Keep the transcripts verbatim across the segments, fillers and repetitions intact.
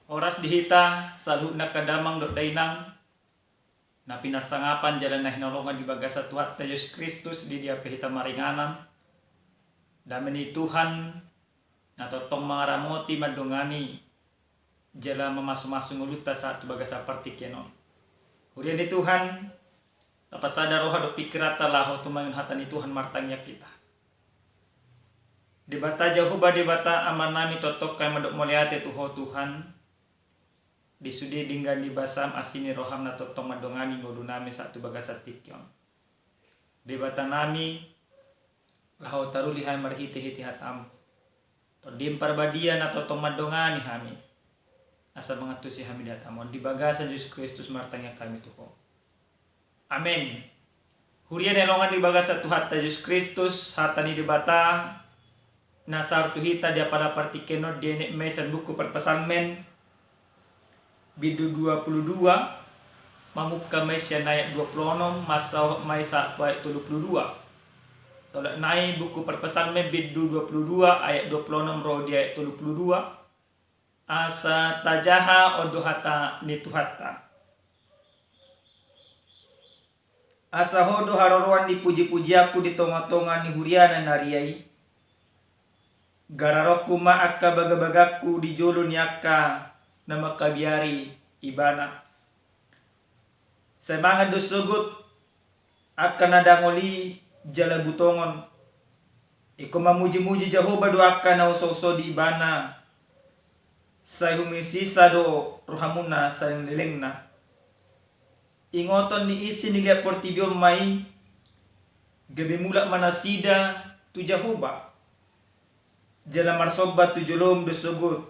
Horas di hita saluhutna angka damang dohot dainang na pinarsangapan jala na hinaholongan di bagasan Tuhanta Jesus Kristus, di dia pe hita maringanan. Dame ni Tuhan na tongtong mangaramoti, mandongani jala mamasumasu ngolunta sahat tu bagasan partingkian on. Huria ni Tuhan, tapasada roha dohot pingkiranta laho tumangihon hata ni Tuhan. Martangiang hita. Debata Jahowa, Debata Amanami, tongtong hami mandok mauliate tu Ho Tuhan, di sude denggan ni basam, asi ni roham na tongtong mandongani ngolunami sahat tu bagasan tingki on. Debatanami, laho taruli hami marhitehite hatamu. Tondim Parbadia na tongtong mandongani hami, asa mangantusi hami di hatamu on. Di bagasan Jesus Kristus martangiang hami tu Ho. Amen. Huria na hinaholongan di bagasan Tuhanta Jesus Kristus, hata ni Debata na sahat tu hita di apala partingkian on dienet ma i sian buku Parpsalmen, bindu dua pulu dua, mamungka ma i sian ayat dua pulu onom, mansaothot ma i sahat tu ayat tolu pulu dua. Saulak nai, buku Parpsalmen bindu dua pulu dua ayat dua pulu onom ro di ayat tolu pulu dua. Asa tajaha on do hata ni Tuhanta. Asa Ho do haroroan ni pujipujianku di tongatonga ni huria na naria i. Gararonku ma angka bagabagangku di jolo ni angka na mangkabiari Ibana. Sai mangan do sogot angka na dangol i jala butongon. Ingkon mamujimuji Jahowa do angka na usouso di Ibana. Sai humusisa do rohamuna saleleng ni lelengna. Ingoton ni isi ni liat portibi on ma i, gabe mulak ma nasida tu Jahowa, jala marsomba tu jolom do sogot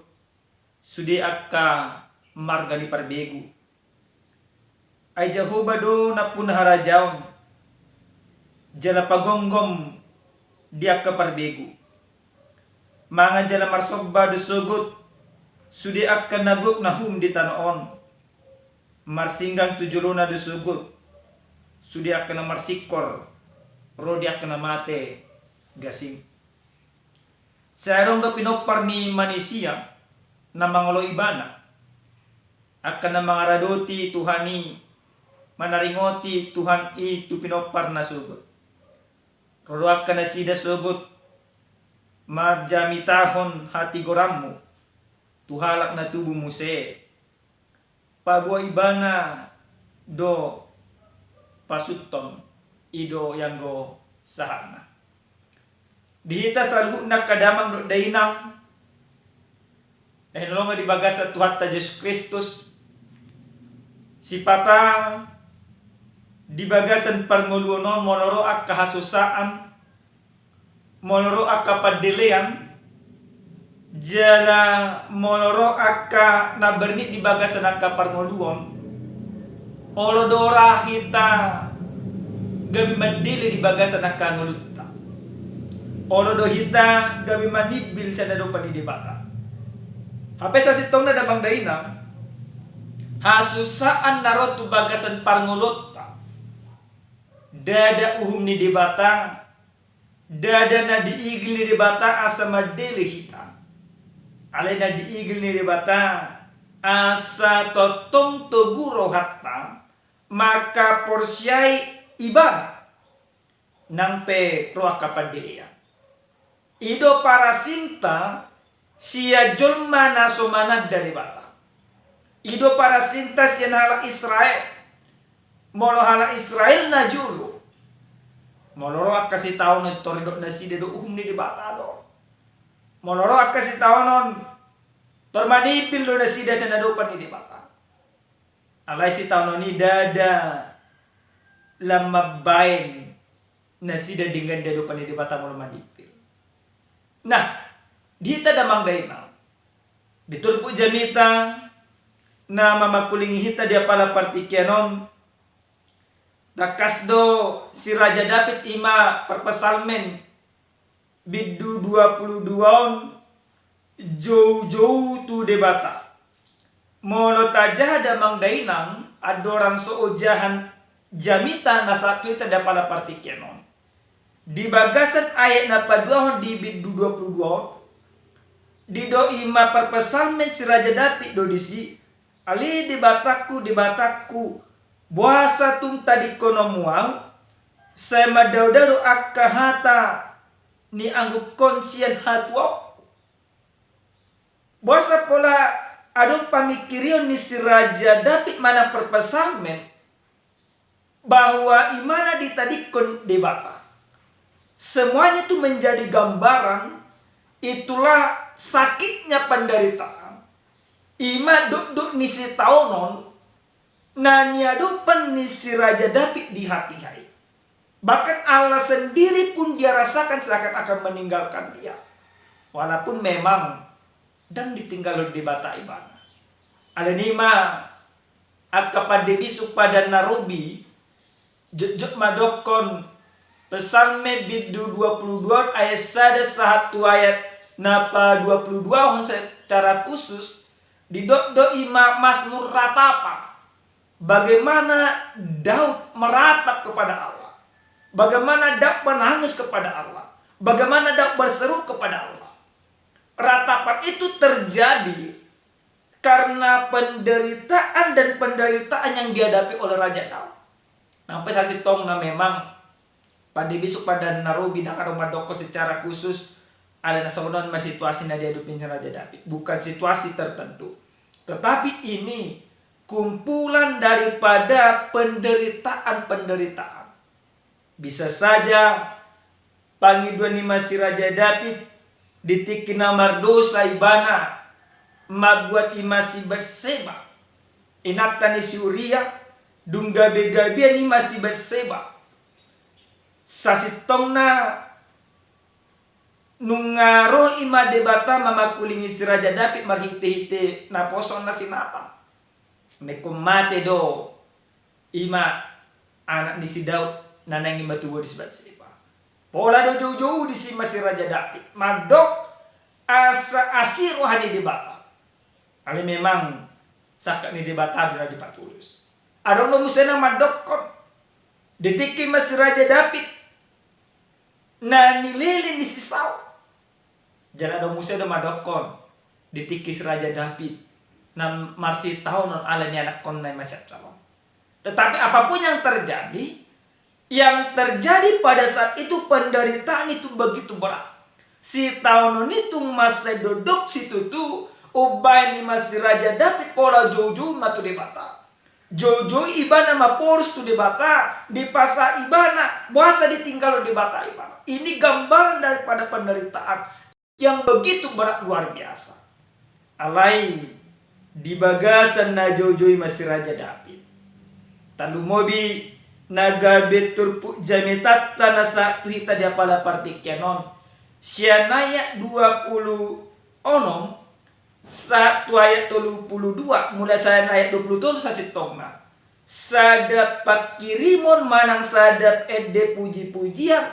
sude angka marga ni parbegu. Ai Jahowa do nampuna harajaon, jala pagomgom di angka parbegu. Mangan jala marsomba do sogot sude angka na gok na uhum di tano on. Marsinggang tu jolona do sogot sude angka na marsingkor ro di angka na mate gasing. Sai adong do pinompar ni manisia na mangoloi ibana. Angka na mangaradoti Tuhan i, manaringoti Tuhan i tu pinompar na sogot. Ro do angka nasida sogot marjamitahon hatigoranmu tu halak na tubu muse. Paboa ibana do pasuthon, i do ianggo sahatna. Di hita saluhutna angka damang dohot dainang na hinaholongan di bagasan Tuhanta Jesus Kristus, sipata di bagasan parngoluon on molo ro angka hasusaan, molo ro angka pandelean, jala molo ro angka na bernit di bagasan angka parngoluon, olo do ra hita gabe mandele di bagasan angka ngolunta. Olo do hita gabe manimbil sian adopan ni Debata. Hape sasintongna damang dainang, hasusaan na ro tu bagasan parngoluonta, ndada uhum ni Debata, ndada na diigil ni Debata asa mandele hita. Alai na diigil ni Debata asa tongtong togu rohanta mangkaporseai Ibana. Nang pe ro angka pandelean, i do parasingta sian jolma na so mananda Debata. I do parasingta sian halak Israel. Molo halak Israel na jolo, molo ro angka sitaonon, tor didok nasida do uhum ni Debata do. Molo ro angka sitaonon, tor manimbil do nasida sian adopan ni Debata. Alai sitaonon i ndada lam mambaen nasida denggan di adopan ni Debata molo manimbil. Nah, di hita damang dainang, di turpuk jamita na mamangkulingi hita di apala partingkian on, tangkas do si Raja David, i ma Parpsalmen bindu dua pulu dua on, joujou tu Debata. Molo tajaha damang dainang, andorang so ojahan jamita na sahat tu hita di apala partingkian on, di bagasan ayat na paduahon di bindu dua pulu dua on, Didok i ma parpsalmen si Raja David do disi, ale Debatangku, Debatangku, boasa tung tadingkononmu ahu, sai mandao-dao do angka hata ni anggukon sian hatuaonku. Boasa pola adong pamingkirion ni si Raja David manang parpsalmen, bahwa imana ditadingkon Debata. Semuanya itu menjadi gambaran, itulah sakitnya penderitaan. Ima dokdok ni sitaonon na niadopan ni si Raja David di hatiha i. Bahkan Allah sendiri pun dia rasakan seakan-akan meninggalkan dia. Walaupun memang ndang ditinggalhon Debata ibana. Alani i ma angka pande bisuk padan na robi, jotjot mandokkon Psalmen bindu dua pulu dua ayat sada sahat tu ayat na pa dua pulu dua on secara khusus, didok do i ma Mazmur ratapan. Bagaimana Daud meratap kepada Allah. Bagaimana Daud menangis kepada Allah. Bagaimana Daud berseru kepada Allah. Ratapan itu terjadi karena penderitaan dan penderitaan yang dihadapi oleh Raja Daud. Sampai sasintongna memang pande bisuk padan na robi ndang adong mandokkon secara khusus, alai na songon on ma situasi na diadopi ni Raja David. Bukan situasi tertentu. Tetapi ini kumpulan daripada penderitaan-penderitaan. Bisa saja pangidoan ni ma si Raja David di tingki na mardosa ibana, mambuat i ma si Batseba, inanta ni si Uria, dung gabe-gabean i ma si Batseba. Sasintongna nunga ro i ma Debata mamangkulingi si Raja David marhite-hite naposona si Natan. Na ingkon mate do i ma anak ni si Daud na naeng i ma tubu di si Batseba. Pola do joujou disi ma si Raja David mandok asa asi roha ni Debata. Alai memang sangkap ni Debata do na dipatulus. Adong do muse na mandokkon di tingki ma si Raja David na nilele ni si Saul. Jala adong muse do mandokkon di tingki si Raja David na marsitaonon ala ni anakkonna i ma si Absalom. Tetapi apapun yang terjadi, yang terjadi pada saat itu, penderitaan itu begitu berat. Sitaonon i tung mansai dodok situtu, umbahen i ma si Raja David pola joujou ma tu Debata. Joujou ibana maporus tu Debata, dipasahat ibana, boasa ditinggalhon Debata ibana. Ini gambaran daripada penderitaan yang begitu berat, luar biasa. Alai di bagasan na joujou i ma si Raja David. Tarlumobi na gabe turpuk jamitanta na sahat tu hita di apala partingkian on. Sian ayat dua pulu onom sahat tu ayat tolu pulu dua, mulai sian ayat dua pulu tolu sasintongna. Sada pangkirimon manang sada ende puji-pujian,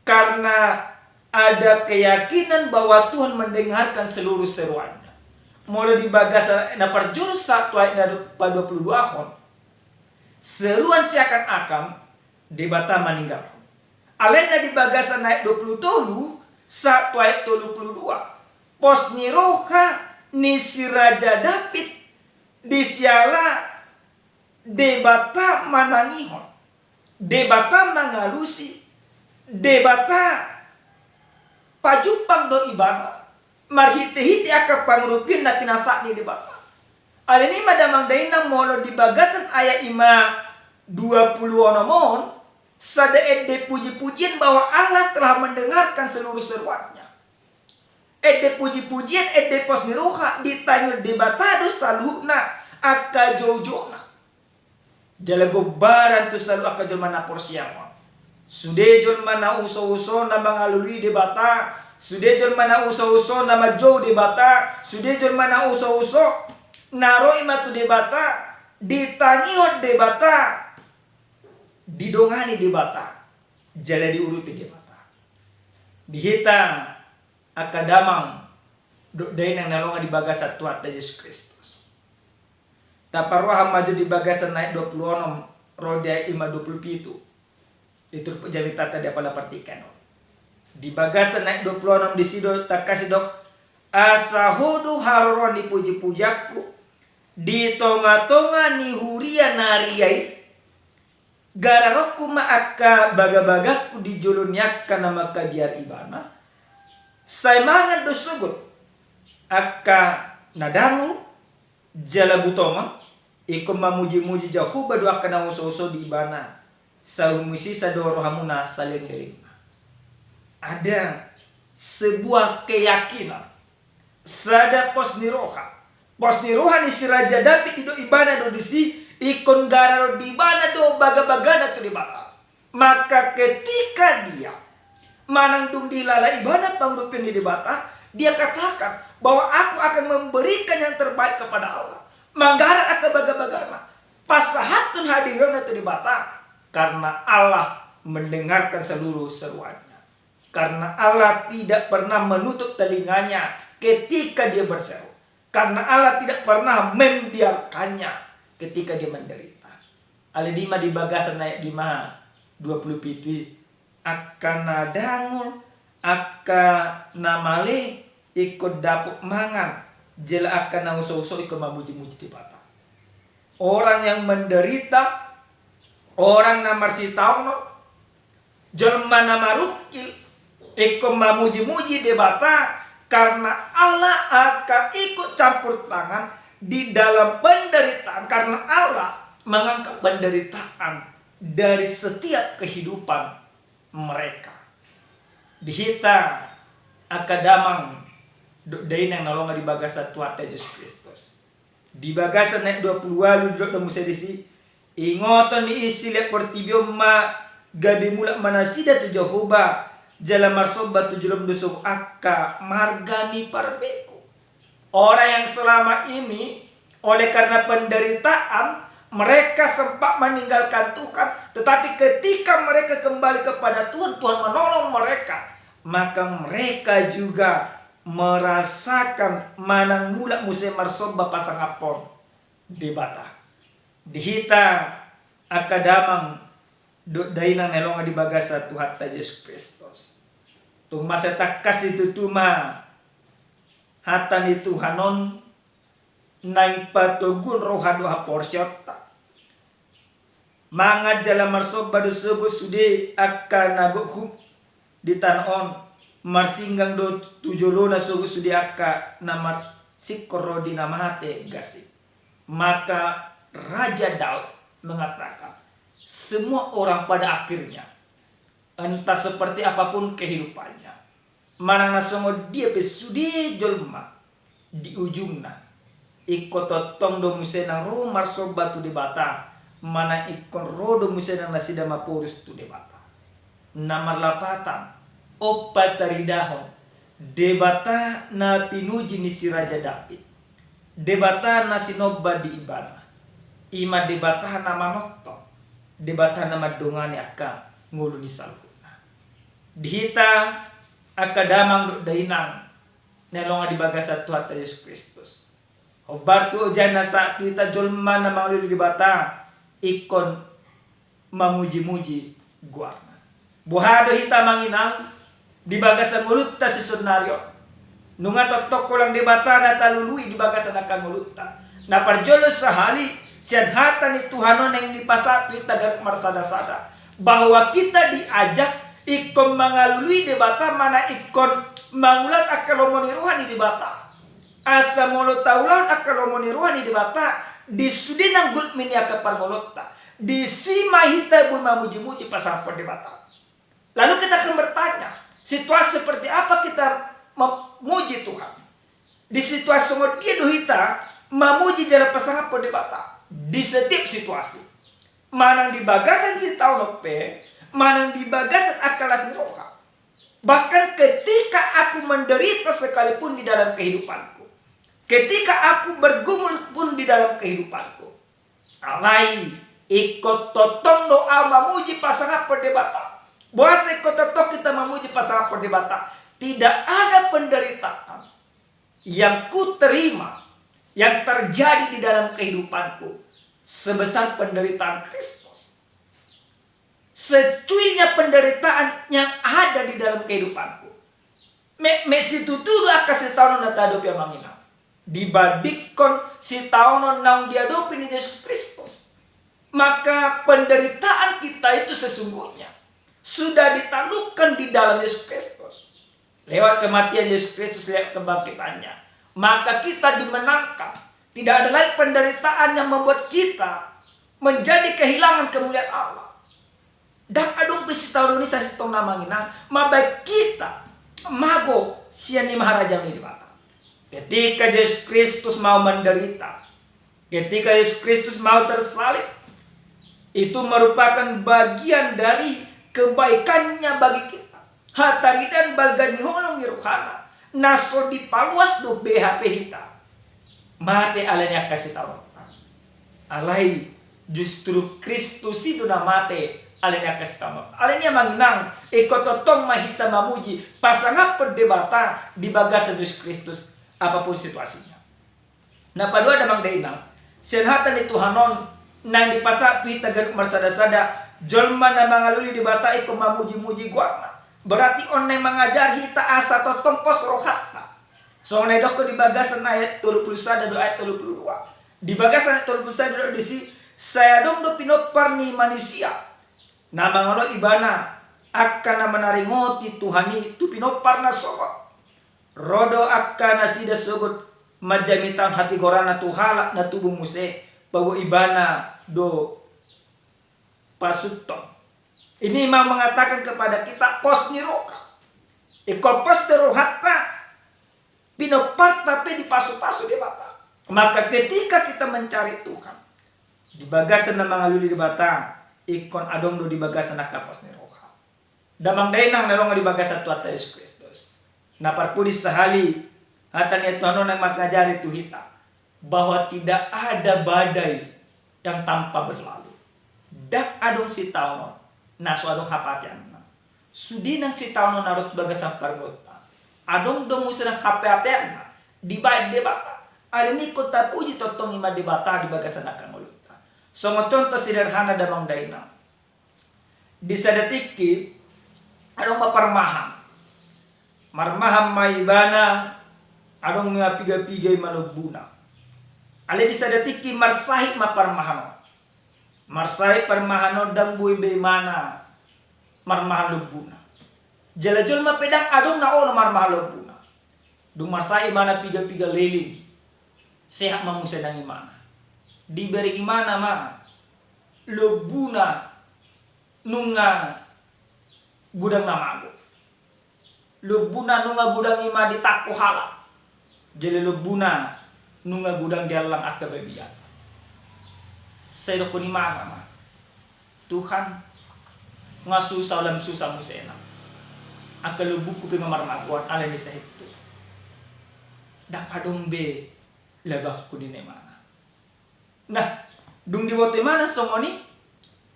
karena ada keyakinan bahwa Tuhan mendengarkan seluruh seruannya. Molo di bagasan na parjolo sahat tu ayat na pa dua pulu dua on, seruan seakan-akan Debata maninggalhon. Alai na di bagasan ayat dua pulu tolu sahat tu ayat tolu pulu dua, pos ni roha ni si Raja David di siala Debata manangihon, Debata mangalusi, Debata pajumpang do ibana marhite-hite angka pangurupion na pinasahat ni Debata. Alani i ma damang dainang, molo di bagasan ayat i ma dua pulu onom on, sada ende puji-pujian bahwa Allah telah mendengarkan seluruh seruannya. Ende puji-pujian, ende pos ni roha, ditangihon Debata do saluhutna angka joujouna. Jala gombaran tu saluhut angka jolma na porsea on. Sude jolma na uso-usona mangalului Debata, sude jolma na uso-usona manjou Debata, sude jolma na uso-uso na ro i ma tu Debata, ditangihon Debata, didongani Debata, jala diurupi Debata. Di hita angka damang dohot dainang na longan di bagasan Tuhanta Jesus Kristus. Taparroha ma jo di bagasan ayat dua pulu onom ro di ayat i ma dua pulu pitu. Di turpuk jamitanta di apala partingkian on. Di bagasan ayat dua pulu onom disi do tangkas didok, asa Ho do haroroan ni pujipujianku di tongatonga ni huria na ria i. Gararonku ma angka bagabagangku di jolo ni angka na mangkabiar Ibana. Sai mangan do sogot angka na dangol jala butongon, ingkon mamujimuji Jahowa do angka na osooso di Ibana. Sai humusisa do rohamuna saleleng-lelengna. Ada sebuah keyakinan, sada pos ni roha. Pos ni roha ni si Raja Daud i do, ibana do disi, ingkon gararon di ibana do bagabagana tu Debata. Maka ketika dia manang dung dihilala ibana pangurupion ni Debata, dia katakan bahwa aku akan memberikan yang terbaik kepada Allah. Manggarar angka bagabagana, pasahathon hadironna tu Debata, karena Allah mendengarkan seluruh seruannya. Karena Allah tidak pernah menutup telinganya ketika dia berseru. Karena Allah tidak pernah membiarkannya ketika dia menderita. Alai di ma di bagasan ayat lima, dua puluh pitu i, angka na dangol, angka na male ingkon dapot mangan, jala angka na osooso ingkon mamujimuji Debata. Orang yang menderita, orang na marsitaonon, jolma na marungkil, ingkon mamujimuji Debata, karena Allah akan ikut campur tangan di dalam penderitaan, karena Allah mengangkat penderitaan dari setiap kehidupan mereka. Di hita angka damang dohot dainang na longan di bagasan Tuhanta Jesus Kristus. Di bagasan ayat dua puluh ualu didok do muse disi, ingoton ni i silehon portibi on ma gabe mulak ma nasida tu Jahowa, jala marsomba tu joloM do sogot angka marga ni parbegu. Orang yang selama ini oleh karena penderitaan, mereka sempat meninggalkan Tuhan, tetapi ketika mereka kembali kepada Tuhan, Tuhan menolong mereka, maka mereka juga merasakan manang mulak muse marsomba pasangaphon Debata. Di hita angka damang dohot dainang na longan di bagasan Tuhanta Jesus Kristus. Tung masa tangkas situtu ma hata ni Tuhan on naeng patoguon roha dohot haporseaonta. Mangan jala marsomba do sogot sude angka na gok hum di tano on, marsinggang do tu jolona sogot sude angka na marsingkor ro di na mate gasing. Maka Raja Daud mengatakan, semua orang pada akhirnya, entah seperti apapun kehidupannya, manang na songon dia pe sude jolma, di ujungna ingkon tongtong do muse nang ro marsomba tu Debata, manang ingkon ro do muse nang nasida maporus tu Debata. Na marlapatan, on pataridahon Debata na pinuji ni si Raja Daud, Debata na sinomba di ibana, i ma Debata na manongtong, Debata na mandongani angka ngolu ni saluhutna. Di hita angka damang dohot dainang na longan di bagasan Tuhanta Jesus Kristus, hombar tu ojahan na sahat tu hita jolma na mangoloi Debata ingkon mamujimuji goarna. Boha do hita, amang inang, di bagasan ngolunta sisonari on? Nunga tongtong holan Debata na talului di bagasan angka ngolunta. Na parjolo sahali, sian hata ni Tuhan on naeng dipasahat tu hita ganup marsadasada, bahwa kita diajak ingkon mangalului Debata, manang ingkon mangulahon angka lomo ni roha ni Debata. Asa molo taulahon angka lomo ni roha ni Debata, di sude nang gulmi ni angka parngoluonta, disi ma hita boi mamujimuji pasangaphon Debata. Lalu kita akan bertanya, situasi seperti apa kita memuji Tuhan? Di situasi songon dia do hita mamuji jala pasangaphon Debata? Di setiap situasi. Manang di bagasan sitaonon pe, manang di bagasan angka las ni roha. Bahkan ketika aku menderita sekalipun di dalam kehidupanku, ketika aku bergumul pun di dalam kehidupanku, alai ingkon tongtong do ahu mamuji pasangaphon Debata. Boasa ingkon tongtong hita mamuji pasangaphon Debata? Tidak ada penderitaan yang kuterima, yang terjadi di dalam kehidupanku sebesar penderitaan Kristus. Secuilnya penderitaan yang ada di dalam kehidupanku, Me, me situtu do angka sitaonon na tahadopi amang inang. Dibandingkon sitaonon naung diadopi ni Jesus Kristus. Maka penderitaan kita itu sesungguhnya sudah ditaklukkan di dalam Yesus Kristus. Lewat kematian Yesus Kristus, lewat kebangkitannya. Maka kita dimenangkan. Tidak ada lagi penderitaan yang membuat kita menjadi kehilangan kemuliaan Allah. Ndang adong be sitaonon i sasintongna amang inang, mambahen hita mago sian i ma harajaon ni Debata. Ketika Yesus Kristus mau menderita, ketika Yesus Kristus mau tersalib, itu merupakan bagian dari kebaikannya bagi kita. Hataridaan balga ni holong ni rohana, na so dipaluas dope hape hita. Mate alani angka sitaononta. Alai justru Kristus i do na mate alani angka sitaononta. Alani i amang inang, ingkon tongtong ma hita mamuji, pasangaphon Debata di bagasan Jesus Kristus, apapun situasinya. Na paduahon damang dainang, sian hata ni Tuhan on, naeng dipasahat tu hita ganup marsada-sada, jolma na mangalului Debata ingkon mamuji-muji goarna. Berarti on naeng mangajari hita asa tongtong pos rohanta. Songon na didokkon di bagasan ayat tolu pulu sada dohot ayat tolu pulu dua. Di bagasan ayat tolu pulu sada do disi, sai adong do pinompar ni manisia na mangoloi ibana, angka na manaringoti Tuhan i tu pinompar na sogot. Ro do angka nasida sogot manjamitahon hatigoranna tu halak na tubu muse, paboa ibana do pasuthon. Ini mau mengatakan kepada kita pos ni roha. Ingkon pos do rohanta, pinomparta pe dipasu-pasu Debata. Maka ketika kita mencari Tuhan, di bagasan na mangalului Debata, ingkon adong do di bagasan angka pos ni roha. Damang dainang na adong di bagasan Tuhanta Jesus Kristus. Na parpudi sahali, hata ni Tuhan on naeng mangajari tu hita bahwa tidak ada badai yang tanpa berlalu. Ndang adong sitaonon na so adong hapateanna. Sude nang sitaonon na ro tu bagasan parngoluonta, adong do muse nang hapateanna dibahen Debata. Alani i ingkon tapuji tongtong i ma Debata di bagasan angka ngolunta. Songon contoh sederhana damang dainang. Di sada tingki, adong ma parmahan. Marmahan ma ibana, adong ma piga-piga i ma lombuna. Alai di sada tingki marsahit ma parmahan on. Marsahit parmahan on, ndang boi be imana marmahan lombuna. Jala jolma pe ndang adong na olo marmahan lombuna. Dung marsahit imana piga-piga leleng, sehat ma muse nang imana. Dibereng imana ma lombuna nunga godang na mago. Lombuna nunga godang i ma ditangko halak. Jala lombuna nunga godang diallang angka babiat. Sai didokkon imana ma, Tuhan, nga susah, lam susah muse nang. Angka lombungku pe nga marmagoan alani sahithu. Ndang adong be labangku, ninna imana. Nah, dung diboto imana songon i,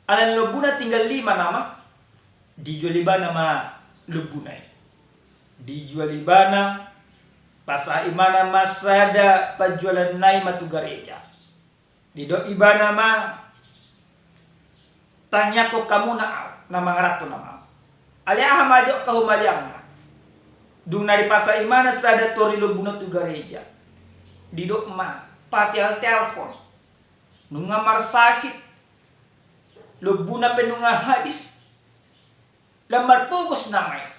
alani lombuna tinggal lima nama, dijual ibana ma lombuna i. Dijual ibana, pasahat imana ma sada panjualanna i ma tu gareja. Didok ibana ma, tangiangkon hamu na ahu, na mangaranto nama ahu. Alai aha ma didok hamaliangna? Dung na dipasahat imana sada tori lombuna tu gareja, didok ma, pateal-tealhon. Nunga marsahit, lombuna pe nunga habis, lam marpogos nama i.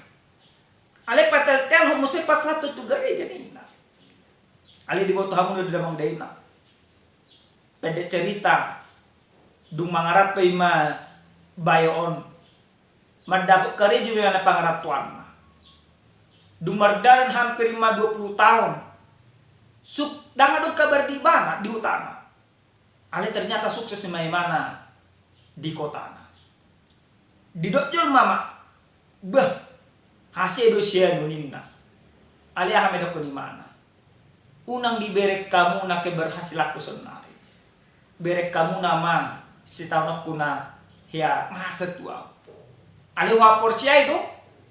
Alai pateal-tealhon muse pasahat tu gareja, ninna. Alai diboto hamu do damang dainang. Pendek cerita, dung mangaranto i ma bayo on, mandapot karejo ma ibana pangarantoanna. Dung mardalan hampir i ma dua pulu taon, suk ndang adong kabar di ibana di hutana. Alai ternyata sukses ma imana di kotana. Didok jolma ma, bah, hasea do sianu, ninna. Alai aha ma didokkon imana? Unang dibereng hamu na keberhasilanku saonari. Bereng hamu nama sitaononku na hea masa tu ahu. Alai huhaporseai do,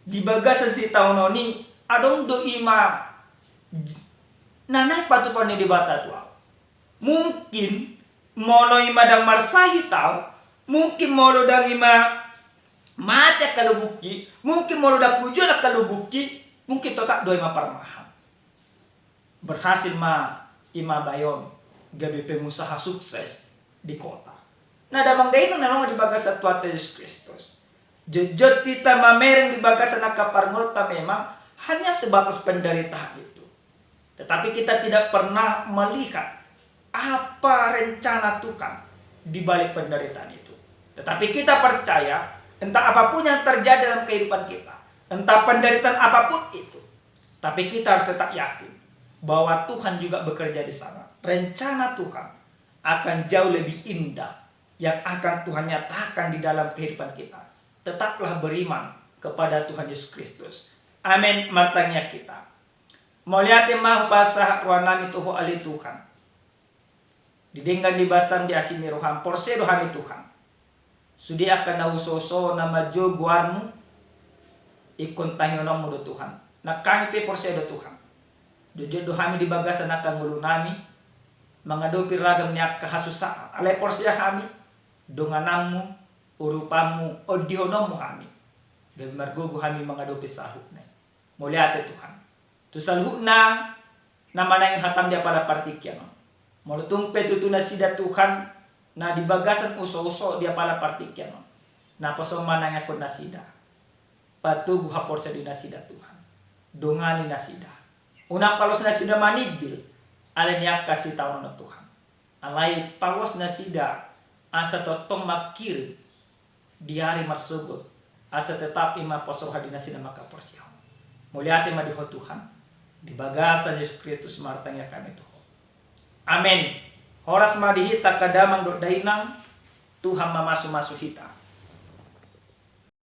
di bagasan sitaonon i adong do i ma j-, na naeng patupaon ni Debata tu ahu. Mungkin molo i ma ndang marsahit ahu, mungkin molo ndang i ma mate angka lombungki, mungkin molo ndang hujual angka lombungki, Mungkin totap do i ma parmahan. Berhasil ma i ma bayon gabe pengusaha sukses di kota. Nah, damang dainang na hinaholongan di bagasan Tuhanta Jesus Kristus, jotjot hita mamereng di bagasan angka parngoluonta memang hanya sebatas penderitaan itu. Tetapi kita tidak pernah melihat apa rencana Tuhan di balik penderitaan itu. Tetapi kita percaya, entah apapun yang terjadi dalam kehidupan kita, entah penderitaan apapun itu, tapi kita harus tetap yakin bahwa Tuhan juga bekerja di sana. Rencana Tuhan akan jauh lebih indah yang akan Tuhan nyatakan di dalam kehidupan kita. Tetaplah beriman kepada Tuhan Yesus Kristus. Amin. Martangiang hita. Mauliate ma hupasahat rohanami tu Ho ale Tuhan. Di denggan, di basam, di asi ni roham, porsea do hami Tuhan. Sude angka na husoso na manjou goarmu, ingkon tangihononmu do Tuhan. Nang hami pe porsea do Tuhan. Jotjot do hami di bagasan angka ngolunami mangadopi ragam ni angka hasusaan. Alai porsea hami, dongananmu, urupanmu, ondihononmu hami. Gabe margogo hami mangadopi saluhutna i. Mauliate Tuhan. Tu saluhutna na manangihon hatam di apala partingkian on, molo tung pe tutu nasida Tuhan na di bagasan usouso di apala partingkian on, naposo ma nangiangkon nasida. Patogu haporseaon di nasida Tuhan. Dongani nasida. Unang palos nasida manimbil ale ni angka sitaonon on Tuhan. Alai palos nasida asa tongtong mangkirim di ari marsogot, asa tetap i ma pos roha di nasida mangkaporseahon. Mauliate ma di Ho Tuhan. Di bagasan Jesus Kristus martangiang hami tu Ho. Amin. Horas ma di hita angka damang dohot dainang. Tuhan mamasumasu hita.